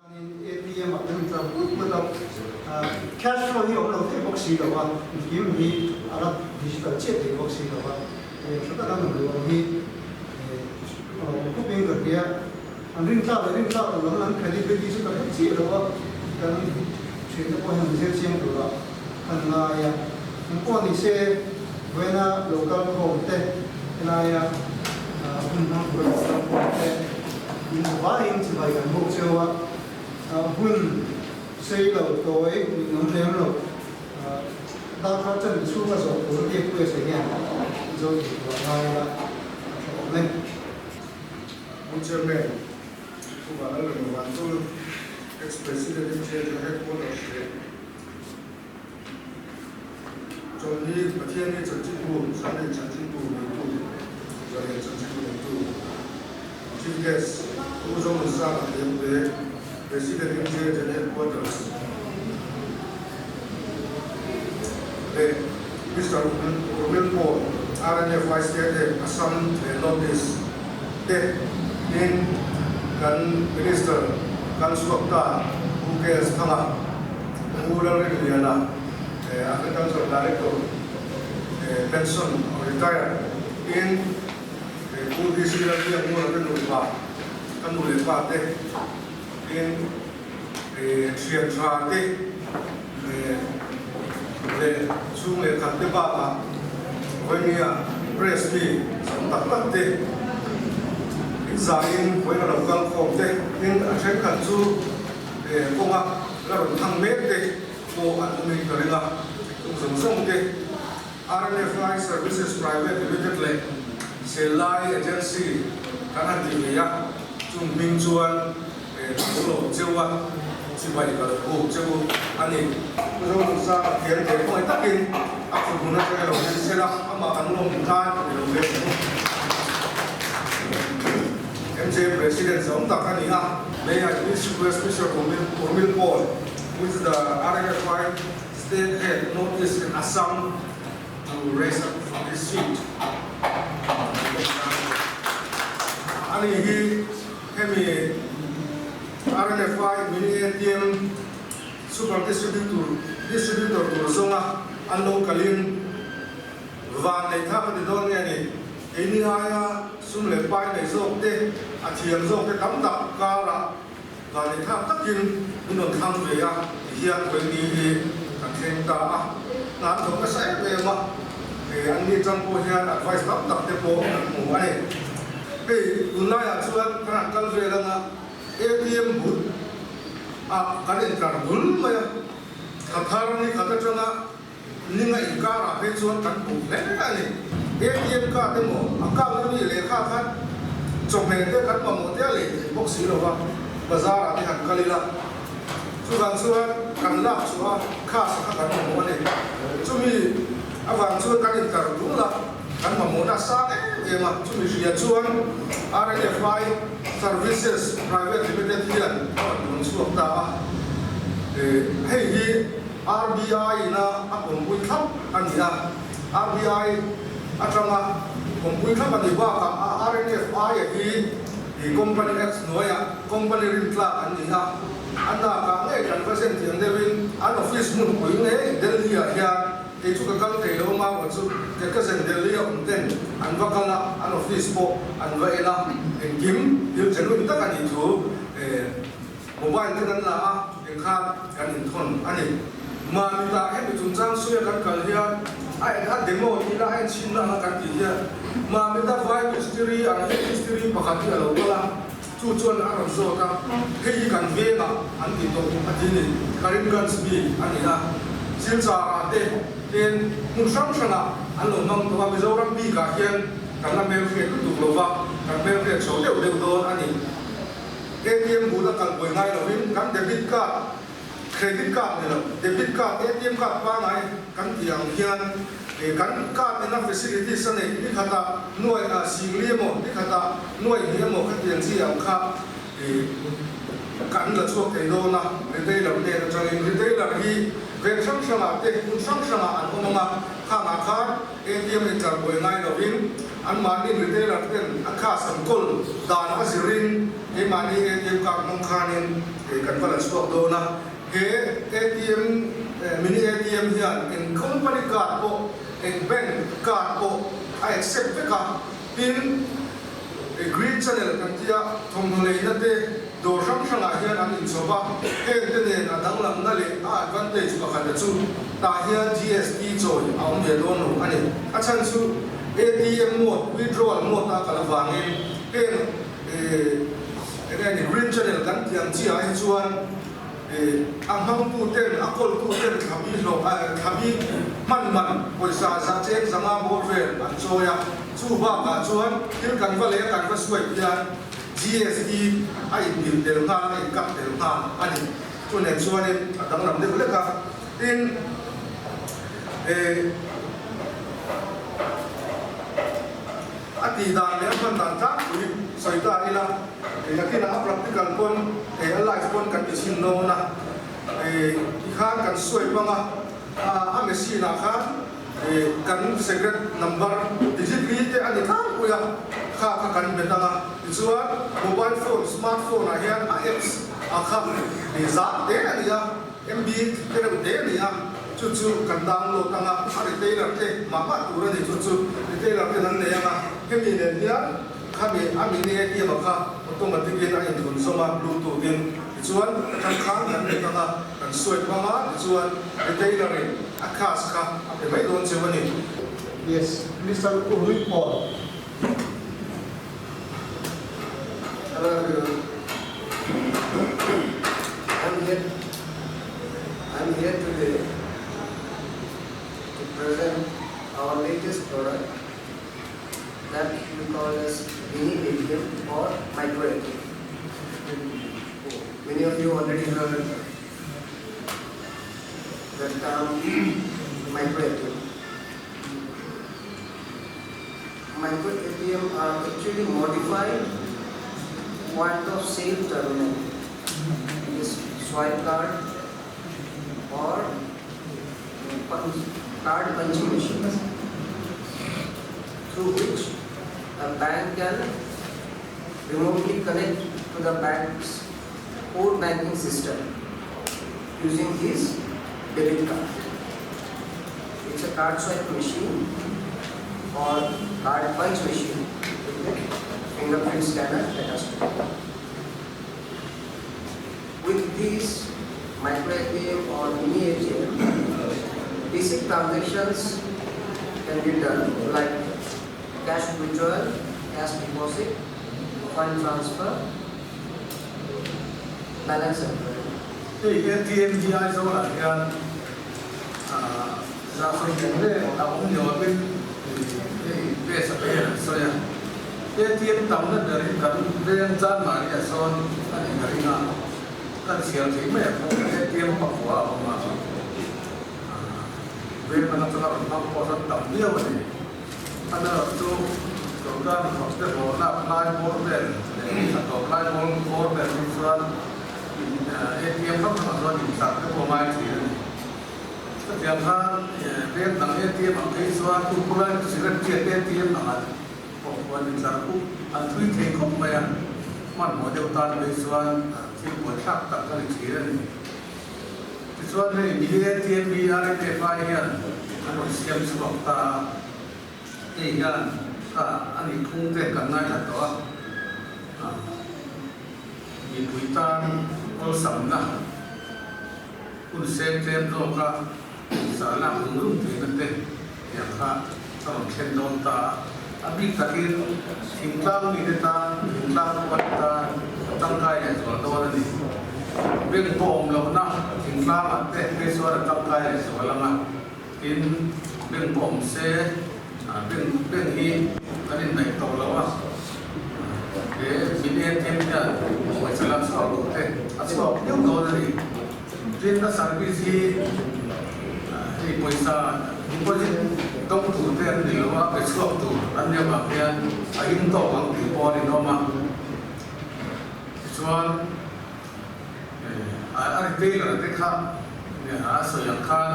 Chuanin ATM ah kan intlar put put a, cash flow hi a awm lo thei bawk si lo a, engkim hi a la digital chiah thei bawk si lo a, tha taka an awm lo ang hi awm khawp in ka hria. An rintlak leh rintlak lo lam an credibility chu ka hre chiah lo a, kan thiante pawh hian zir chiang tura kan ngai a. Eng pawh ni se vawiina local khawm te helaia hun hmang tura local khawm te in vaiin chibai kan bawk cheu a, hun sei lo tawi min awm lem lo darkar chan chhunga zawh tur a biak pawisa hian zo thei tura ngai ila a tha awm e. Pu Chairman, Pu Vanlalreng Vantul, Ex-President MCHO Headquarters leh Chawlhni Pathianni Chanchinbu, Sunday Chanchinbu neitu, Zalen Chanchinbu neitu, Chief Guest, Pu Zomunsanga Thiamte, President MCHN Headquarters leh Mister Urmil Paul, RNFI State Head, Assam leh North East te tin kan Minister kan chhuak ta Pu KS Thanga, Pu Lalrinliana, Agriculture Director, pension or retire tin Pu DC Lalbiakmura te nupa, ka nu leh pa te tin thian tha te leh chhung leh khat te bakah vawinia press mi tam tak tak te inzaiin vawiin a lo kal khawm te tin a thenkhat chu kawnga la rawn thang mek te pawh an awm in ka ring a, chung zawng zawng te RNFI Services Private Limited leh Selai Agency kan han ti ve a, chung hming chuan Ka lo lawm cheu a, chibai ka lo buk cheu a ni. Pu Zonunsanga thian thei khawngaih takin a kut hmun atanga lo en sela, amah kan lawm tan a ni lo ve ang. MJ President zawng tak a ni a. May I please request Mister Urmil Paul, who is the RNFI State Head North East in Assam to raise up from his seat. Ani hi Hemi RNFI Mini ATM Super Distributor Distributor tur zawnga an lo kalin van nei thlak a ti dawn nge ni? Keini aia sum leh pai nei zawk te, a thiam zawk te tam tak karah van nei thlak takin min rawn thlang ve a ti hian Wendy hi kan thleng ta a. Hna an thawk nasa em em a, an ni chang pawh hian advice tam tak te pawh kan hmu a ni. Hei tunlaiah chuan kan han kal vel anga ATM bul ah kan intlar bul mai a, thla thar ni khat atanga ninga inkarah phei chuan kan hmuh hle a ni. ATM card emaw account ami lehkha khan chawhmeh te kan mamawh te a lei thei bawk si lova, bazar ah te han kal ila chuvang chuan kan lak chhuah a cash kha kan mamawh a ni. Chumi avang chuan kan intlar dul a. Kan mamawhna a sang em em a, chumi hria chuan RNFI Services Private Limited hian a rawn rawn chhuak ta a. Hei hi RBI ina a pawmpui thlap a ni a, RBI atanga pawmpui thlap a nih bakah a RNFI a hi Company Act hnuaiah company rintlak an ni a, a nakah ngei kan va zen thiam deuhin an office hmunpui ngei Delhi-ah hian Kei chu ka kal thei lo maua chu ka cousin Delhi a awm ten an va kal a, an office pawh an va en a, engkim thil genuine tak a nih thu mobile te kan la a, engkhan kan inthawn a ni. Mahni tah hemi chungchang suia kan kal hian a en a demo tih la a en chhinna anga kan tih hian mahni ta vai mistiri ang hi mistiri pakhat hi a lo kal a, chu chuan a rawn zawt a, hei hi kan vengah an ti tawh a ti ni, Karimganj mi a ni a, Silchar-ah te ten hmun hrang hrangah an lo hmang tawh a, Mizoram bikah hian kan la hmelhriat lutuk lo va, kan hmelhriat chho deuh deuh dawn a ni. ATM bul a kalbuai ngai lovin kan debit card, Credit card ni lo, debit card, ATM card pangngai kan tih ang hian kan card ina facilities a neih ni khatah nuai ah singli emaw, ni khatah nuai hnih emaw khatiang chi ang kha kan la chhuak thei dawn a, retailer hnen atangin. Retailer hi veng hrang hrangah te hmun hrang hrangah an awm ang a, khangah khan ATM intlar buai ngai lovin anmahni retailer ten a cash an kawl dan a zirin keimahni ATM card hmang khanin kan va la chhuak dawn a. He ATM, mini ATM hian eng company card pawh, eng bank card pawh a accept vek a, tin, Green channel kan tia thawmhnaw leina te dawr hrang hrangah hian an inchhawp a, heng te nen a danglamna leh a advantage pakhat a chu tah hian GST chawi a awm ve dawn lo a ni. A chhan chu ATM mode, withdrawal mode a kal avangin heng eng nge ni green channel kan tih ang chiah ah hi chuan A hmangtu ten, a kawltu ten thlabi hlawh, thlabi hman man pawisa za cheng zanga bawr vel an chawi a. Chu bakah chuan thil kan va leh a kan va swipe hian GST a inbilh tel nghal, a inkap tel nghal a ni. Chu nen chuanin a danglam deuh lek a. Tin, a tih dan leh a hman dan tlangpui sawi ta ila. Nakinah a practical pawn hei a live pawn kan ti chhin dawn a, tikhan kan swipe anga a machine ah khan kan secret number digit li te a ni tlangpui a, kha kha kan bet anga tichuan mobile phone smart phone ah hian a apps a kha zat te a ni a, MB te reuh te a ni a, chu chu kan download anga a retailer te mah mah tur a ni chu chu retailer ten an nei anga hemi nen hian Khami a mini ATM a kha automatic in a inthun zawm a, bluetooth in, tichuan kan khan kan bet ang a, kan swipe hmang a, tichuan retailer in a cash kha a pe mai dawn cheu a ni. Yes, Mister Urwin Paul. Hello everyone. I'm here I'm here today to present our latest product that we call as mini ATM or micro ATM. Many of you already heard the term micro ATM. Micro ATM are actually modified point of sale terminal. It is swipe card or card punching machines through which a bank can remotely connect to the bank's core banking system using his debit card. It's a card swipe machine or card punch machine with a fingerprint scanner attached to it. With these micro ATM or mini ATM, basic transactions can be done like cash withdrawal, cash deposit, fund transfer, balance transfer. Hei ATM hi Aizawlah hian zahsawi leh a awm ni awmin hei base a pe an sawi a. ATM tamna ber hi kan veng Chanmari ah sawn a ni ka ring a, kan chhiar thei mai a pawh ATM pakua a awm a, veng dang atanga rawn hmang pawh sawn tam viau a ni. A erawh chu sorkar hnathawk te hlawh lak lai bawr vel leh hnathawk lai bawr bawr vel hi chuan ATM hrang hrangah chuan inchak te pawh a ngai thin a ni. Chutiang khan veng dang ATM ang phei chuan Kurkura cigarette tiat ATM angah pawh khuan intlar khup an thui thei khawp mai a, hmanhmawh deuh tan phei chuan thil buaithlak tak a ni thin a ni. Tichuan hei BATMB RFI hian an rawn siam chhuak ta a, hei hian kha a nih phung te kan ngaithla tawh a, mipui tan awlsamna hun seng tlem zawka sah lak zung zung theihna te tiang kha a rawn thlen dawn ta a, a bik takin thingtlang mite tan, thingtlang khuate tan a tangkai leh zual dawn a ni. Bank pawh awm lohna thingtlangah te phei chuan a tangkai leh zual ang a, tin bank pawh awm se bank bank hi kan inneih tawh lo a, he min ATM hian pawisa la chhuak duh te a chhuak viau dawn a ni. Tin a service hi hei pawisa deposit dawng tur te an ni lo a, pe chhuak tur an ni avang hian a him tawk ang tih pawh a rinawm a. Tichuan A retailer te kha a sawi ang khan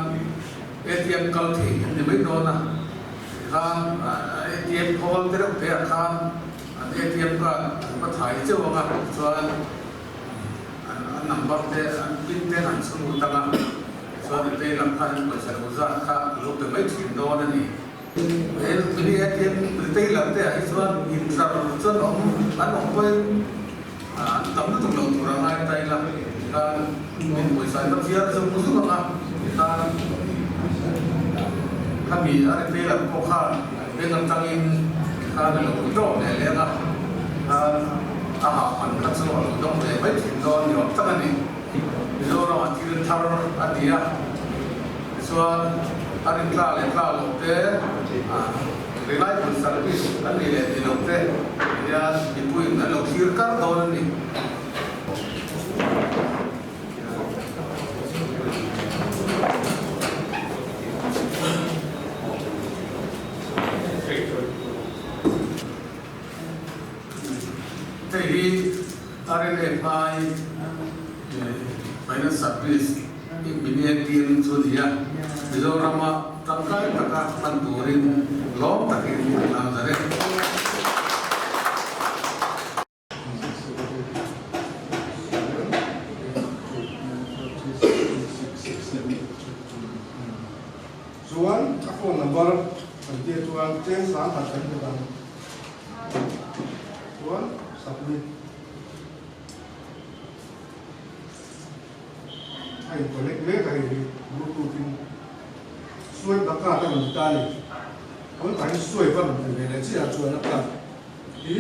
ATM kal thei an ni mai dawn a, tikhan ATM khawl te reuh te ah khan an ATM card an va thai cheuh ang a, tichuan an number te an pin te an chhun lut ang a, tichuan retailer khan an pawisa lo zat kha a lo pe mai thin dawn a ni. He mini ATM retailer te ah hi chuan intlar chuan awm an awm pawhin an tam lutuk lo tur a ngai ta ila tikhan min pawisa an va chiar zung zung ang a tikhan khami a retailer pawh khan bank atangin tikhan a lo withdraw leh leng a tikhan a hah man kha chu a lo dawng ve mai thin dawn ni awm tak a ni. Mizoramah thil thar a ni a, tichuan a rin tla leh tla loh te, reliable service a nih leh nih loh te hian mipuiin an lo thlir kar dawn a ni. Hei hi RLFI Finance Service mini ATM chu a ni a, Mizorama tangkai taka hman turin lawm takin an lang zar e. Chuan a phone number kan tia chuan cheng sang khat kan hmu ang. Chuan submit a in connect mek a hei hi bluetooth in swipe the card a rawn ti ta a ni. Tunah hian swipe a rawn ti ve leh chiah a chuan a card hi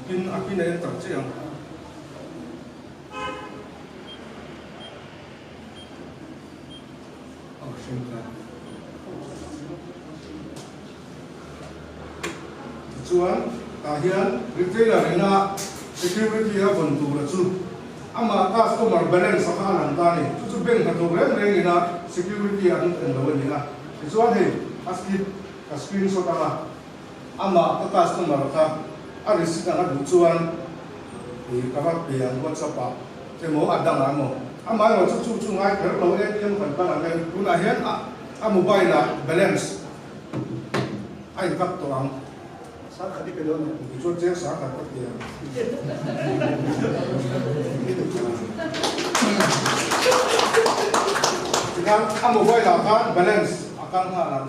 Pin a pin a enter chiah ang. Tichuan tah hian retailer ina security a vawn tura chu amah customer balance a kha a lang ta a ni. Chu chu bank hnathawk reng reng ina security an en lo a ni a. Tichuan hei a slip ka screenshot anga amah ka customer kha a receipt anga duh chuan ih ka va pe ang whatsapp ah emaw a dangah emaw amaherawh chu chu chu ngai kher lo ATM kan kal ang e tunah hian a a mobile ah balance a in cut tawh ang. Sangkhat i pe dawn em? Tichuan cheng sangkhat ka pe ang. Tikhan a mobile ah khan balance a kal nghal ang.